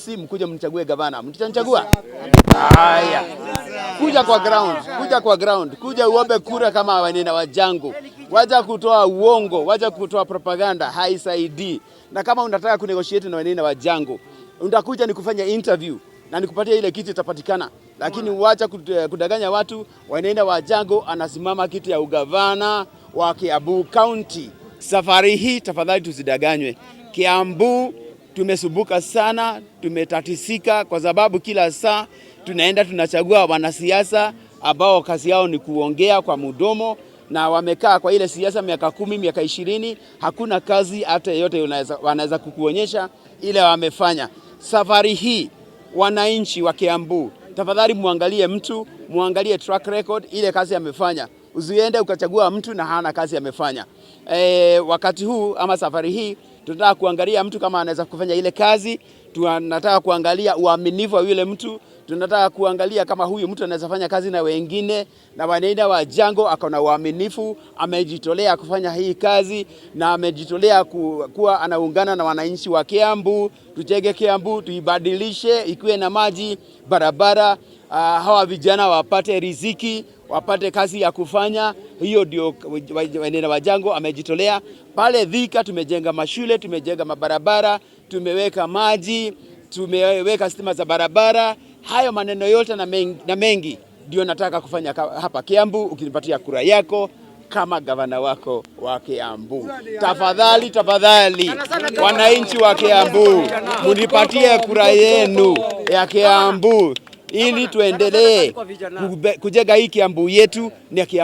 constituency, mkuje mnichague gavana. Mtanichagua? Haya, kuja kwa ground, kuja kwa ground, kuja uombe kura kama Wainaina Wajangu. Wacha kutoa uongo, wacha kutoa propaganda, haisaidii. Na kama unataka kunegotiate na Wainaina Wajangu, utakuja nikufanya interview na nikupatia ile kitu itapatikana, lakini wacha kudanganya watu. Wainaina Wajangu anasimama kiti ya ugavana wa Kiambu County. Safari hii tafadhali tusidanganywe. Kiambu tumesumbuka sana, tumetatisika kwa sababu kila saa tunaenda tunachagua wanasiasa ambao kazi yao ni kuongea kwa mdomo na wamekaa kwa ile siasa miaka 10, miaka 20, hakuna kazi hata yoyote wanaweza kukuonyesha ile wamefanya. Safari hii wananchi wa Kiambu, tafadhali muangalie mtu, muangalie track record, ile kazi amefanya. Usiende ukachagua mtu na hana kazi amefanya. Wakati huu ama safari hii tunataka kuangalia mtu kama anaweza kufanya ile kazi. Tunataka kuangalia uaminifu wa yule mtu. Tunataka kuangalia kama huyu mtu anaweza fanya kazi na wengine, na Wainaina Wajangu ako na uaminifu, amejitolea kufanya hii kazi na amejitolea kuwa anaungana na wananchi wa Kiambu. Tujenge Kiambu, tuibadilishe ikiwe na maji, barabara, hawa vijana wapate riziki, wapate kazi ya kufanya. Hiyo ndio Wainaina Wajangu amejitolea. Pale Thika tumejenga mashule, tumejenga mabarabara, tumeweka maji, tumeweka stima za barabara. Hayo maneno yote na mengi ndio nataka kufanya hapa Kiambu, ukinipatia kura yako kama gavana wako wa Kiambu. Tafadhali, tafadhali wananchi wa Kiambu, munipatie kura yenu ya Kiambu ili tuendelee kujenga hii Kiambu yetu na Kiambu